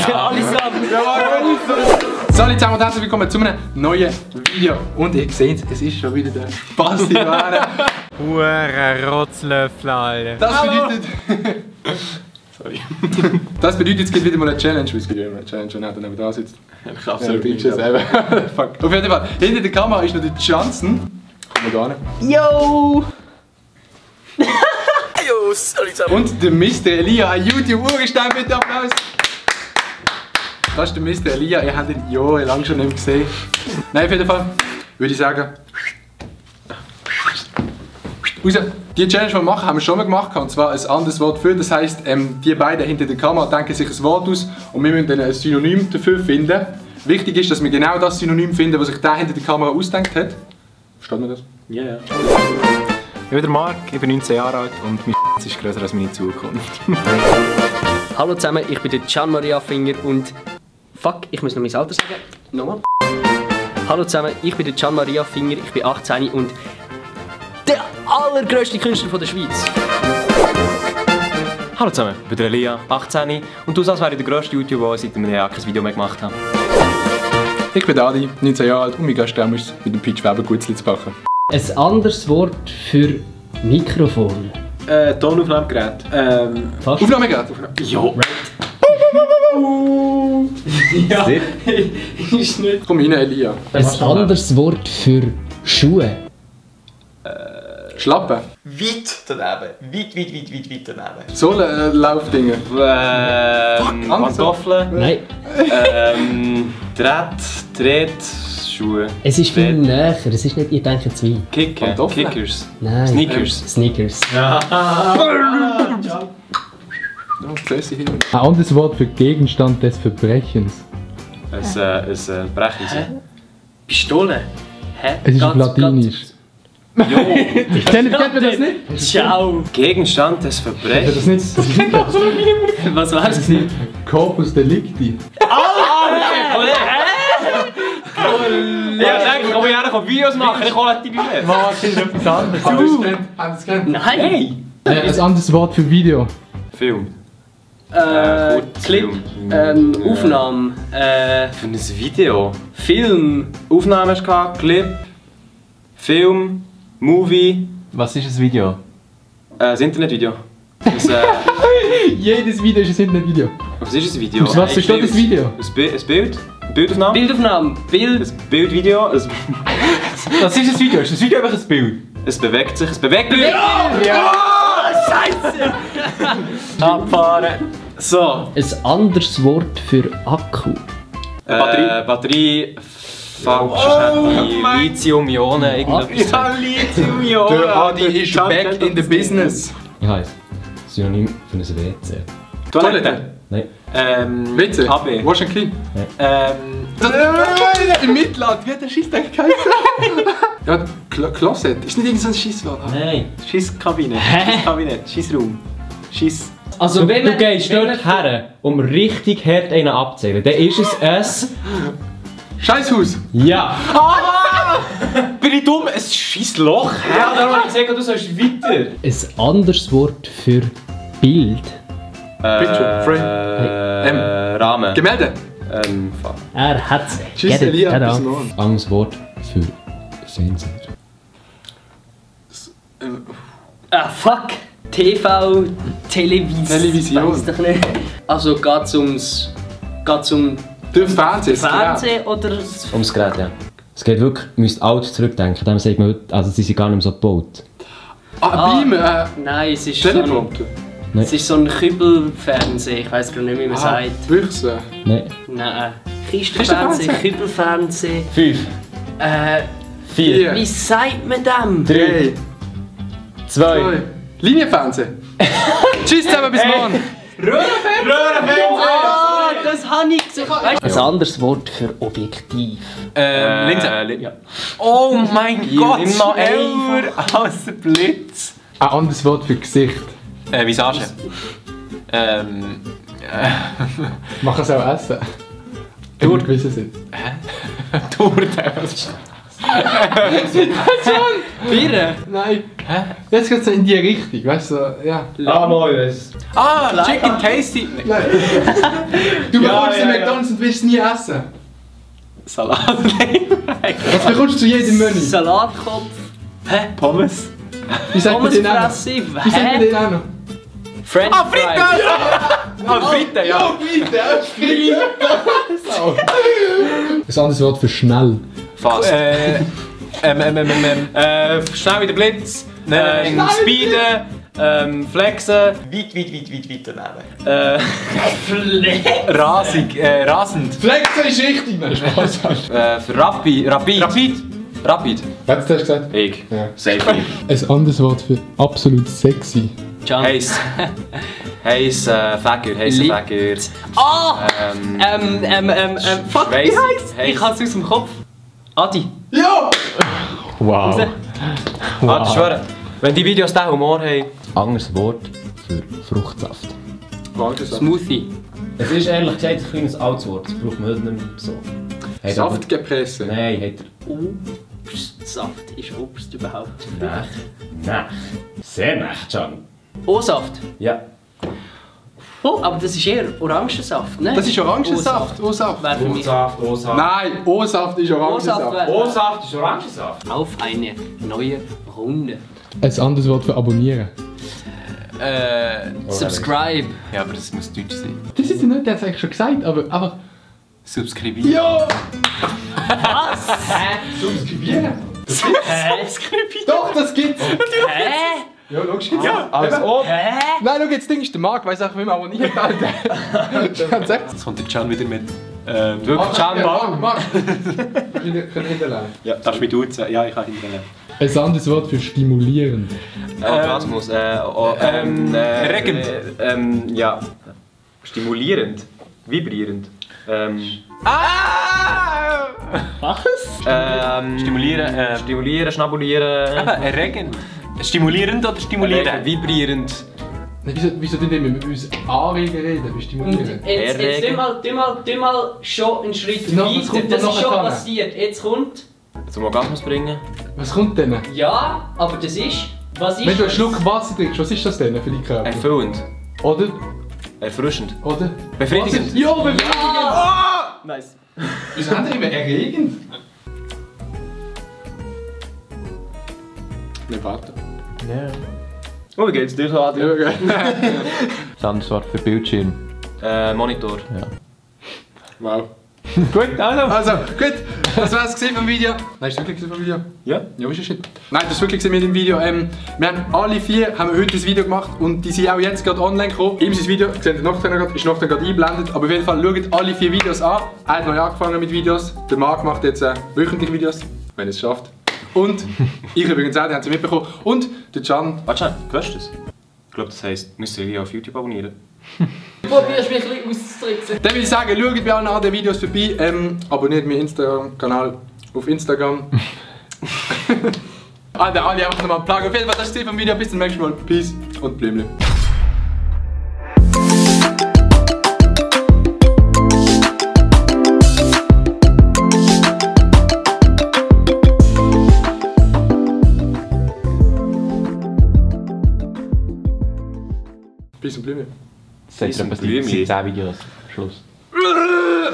Ja, allesamt! So, alle zusammen und herzlich willkommen zu einem neuen Video. Und ihr seht, es ist schon wieder der Basti. Hure Rotzlöffel, Alter. Das bedeutet... Sorry. Das bedeutet, es gibt wieder mal eine Challenge, weil es gibt ja immer eine Challenge, wenn er dann neben da sitzt. Ich absolut nicht. Selber. Fuck. Auf jeden Fall, hinter der Kamera ist noch der Johnson. Kommen wir gar nicht. Yo! Yo, alle zusammen! Und der Mr. Elia, ein YouTube-Urgestein, bitte Applaus! Das ist der Mr. Elia, ihr habt ihn jahrelang schon nicht mehr gesehen. Nein, auf jeden Fall würde ich sagen... Raus. Die Challenge, die wir machen, haben wir schon mal gemacht, und zwar ein anderes Wort für. Das heisst, die beiden hinter der Kamera denken sich ein Wort aus und wir müssen dann ein Synonym dafür finden. Wichtig ist, dass wir genau das Synonym finden, was sich der hinter der Kamera ausgedacht hat. Versteht man das? Ja, ja. Ich bin der Marc, ich bin 19 Jahre alt und mein ist grösser als meine Zukunft. Hallo zusammen, ich bin der Gian Maria Finger und... Fuck, ich muss noch mein Alter sagen. Nochmal. Hallo zusammen, ich bin der Gian Maria Finger, ich bin 18 und... der allergrößte Künstler von der Schweiz. Hallo zusammen, ich bin der Elia, 18 und du sagst, wäre ich der grösste YouTuber, der seit einem Jahr kein Video mehr gemacht habe. Ich bin Adi, 19 Jahre alt und mein Gaststamm ist mit dem Pitch Weber Gutzli zu backen. Ein anderes Wort für Mikrofon. Tonaufnahmegerät. Fast. Aufnahmegerät? Ja. Ja, ist nicht. Komm rein, Elia. Ein anderes Wort für Schuhe. Schlappen. Weit daneben. Weit daneben. Sohlenlaufdinger. Pantoffeln. Nein, Schuhe. es ist viel näher. Es ist nicht, ihr denkt zu weit. Kicken. Pantoffeln? Kickers. Nein. Sneakers. Sneakers. Ja, Cessi hin. Ein anderes Wort für Gegenstand des Verbrechens. Ein Brechens. Pistole. Hä? Es ist auf Latinisch. Kennt ihr das nicht? Ciao. Gegenstand des Das Verbrechens. ist nicht. Was war's? Corpus Delicti. Ja, danke, kann ich auch Videos machen, ich hole die Bilder. Was ist etwas anderes? Haben wir es gekannt? Nein. Ein anderes Wort für Video. Film. Clip. Aufnahme. Für ein Video. Film. Aufnahme hast du gehabt, Clip, Film, Movie. Was ist ein Video? Das Internetvideo. Das, Jedes Video ist ein Internetvideo. was ist ein Video? Aus was besteht das Video? Ein Bild? Bildaufnahme? Bildaufnahme. Bild. Ein Bildvideo? Was ist ein Video? Ist das Video einfach ein Bild? Es bewegt sich. Es bewegt sich! Scheiße. Abfahren! So. Ein anderes Wort für Akku. Batterie. Falsch, Lithium-Ionen, irgendetwas. Ja, Lithium-Ionen. Der Adi ist back in the business. Ich heiße Synonym für ein WC. Toilette. Nein. Witze? HB. Wasch and Clean? Im Mittelland, wie hat der Scheissdreck geheißen? Ja, Closet. Ist nicht irgendein Scheisswort? Nein. Scheisskabine. Scheisskabinett. Scheissraum. Scheiss. Also wenn Du gehst dort her, um richtig hart einen abzählen. Dann ist es ein... Scheisshaus. Ja! Bin ich dumm? Ein Scheissloch? Ja, darum habe ich gesagt, du sollst weiter. ein anderes Wort für Bild. Picture, Frame. Rahmen. Gemälde. Fuck. Er hat's. Tschüss, Get it, Elia. get Bis out. morgen. Anderes Wort für Fernseher. Ah fuck. TV, Television. Television. Weiss doch nicht. Also geht's um Der Fernseher. Fernsehen oder Ums Gerät, ja. Es geht wirklich, ihr müsst alt zurückdenken. Dem sagt man heute, also sie sind gar nicht mehr so gebaut. Beamer. Nein, es ist so ein, Teleprompter. es ist so ein Kübelfernsehen. Ich weiss gar nicht, wie man sagt. Büchse. Nein. Nein. Kistenfernsehen, Kübelfernsehen. 5, 4, Wie sagt man dem? 3, 2. Linienfernsehen. Tschüss zusammen, bis morgen. Ah, das habe ich gesehen. Weißt du? Ein anderes Wort für Objektiv. Linse. Ja. Oh mein Gott, nimm noch schneller als der Blitz. Ein anderes Wort für Gesicht. Visage. Man kann es auch essen. Wenn wir gewissen sind. Torte. Birne? Nein. Hä? Jetzt geht es in die Richtung, weißt du? Ja. Chicken Tasty. Nein. Du bekommst den ja. McDonalds und willst es nie essen. Salat. Was bekommst du zu jedem Menü? Salatkopf. Pommes. Wie sagt man den auch noch? Pommesfresse. Wie sagt man den auch noch? French Fries. Fritten, ja. Ein anderes Wort für schnell. Fast. Schnell wie der Blitz. Speeden. Flexen. Weit daneben. Rasend. Flexen ist richtig, nein, Spaß. Für Rapid. Was hast du gesagt? Ich. Ja. Safe. Ein anderes Wort für absolut sexy. Can. Heiß. Fäger. Fäger. Ah! Fuck, wie Weiss- heisst? heiss. Ich hab's aus dem Kopf. Adi. Ja! Wow. Warte, schwöre. Wenn die Videos diesen Humor haben. Anderes Wort für Fruchtsaft. Smoothie. Es ist ehrlich gesagt ein kleines altes Wort, das braucht man heute nicht mehr so. Hat aber- Saftgepresse. Nein, hat Obstsaft ist Obst überhaupt? er... Nein. Sehr nicht, Can. O-Saft. Ja. Oh, aber das ist eher Orangensaft, ne? Das ist Orangensaft. O-Saft. Wäre für mich O-Saft. Nein, O-Saft ist O-Saft Orangensaft. wäre O-Saft ist Orangensaft. auf eine neue Runde. Ein anderes Wort für abonnieren. Subscribe. Ja, aber das muss Deutsch sein. Das ist ja nicht, der hat es eigentlich schon gesagt, aber einfach... Subskribieren. Ja! Was? Subskribieren? Subscribe? Doch, das gibt's! Hä? Ja, logisch gibt's. Ja, als ob. Hä? Nein, schau, jetzt Ding ist der Marc, weiss auch, wie man abonniert hat. Jetzt kommt der Can wieder mit. Wirklich, Can, Ball. Marc! Können hinterlassen. Ja, darfst du mich duzen? Ja, ich kann hinterher. Ein anderes Wort für stimulieren. Orgasmus. Erregend. Ja. Stimulierend. Vibrierend. Stimulieren, schnabulieren. Erregend. Stimulierend oder stimulieren? Vibrierend. Wieso tun wir mit uns anregen reden? Wie stimulieren? Jetzt tu mal schon einen Schritt Noch, was weiter. kommt Das noch ist schon nachher? passiert. Jetzt kommt... Zum Orgasmus bringen. Was kommt denn? Ja, aber das ist... Was ist Wenn du einen das? Schluck Wasser trinkst, was ist das denn für deinen Körper? Erfüllend. Oder? Erfrischend. Oder? Befriedigend. Was ist- Ja, befriedigend! Nice. Wieso haben die immer erregend? Ne, warte. Oh, wie geht's dir, Adi? Ja, okay. Das andere Wort für Bildschirm. Monitor. Wow. Gut, Also, gut, das war's vom Video. Nein, ist das wirklich vom Video? Ja. Ja, ist ja shit. Nein, das ist wirklich mit dem Video. Wir haben alle vier haben heute das Video gemacht und die sind auch jetzt gerade online gekommen. Ihm sein Video, seht ihr nachher gerade, ist nachher gerade eingeblendet. Aber auf jeden Fall schaut alle 4 Videos an. Er hat neu angefangen mit Videos. Der Marc macht jetzt wöchentlich Videos, wenn er es schafft. Und ich übrigens auch, die haben sie mitbekommen. Und der Can. Warte schnell, hörst du das? Ich glaube, das heisst, müsst ihr auf YouTube abonnieren. Du probierst mich ein bisschen auszutricksen. Dann würde ich sagen, schaut bei allen anderen Videos vorbei. Abonniert meinen Instagram-Kanal auf Instagram. Alle einfach nochmal plagen. Auf jeden Fall, das ist das vom Video. Bis zum nächsten Mal. Peace und Blümle. Peace und Blümle. Sagt ihr etwas Blümchen. seit 10 Videos. Schluss.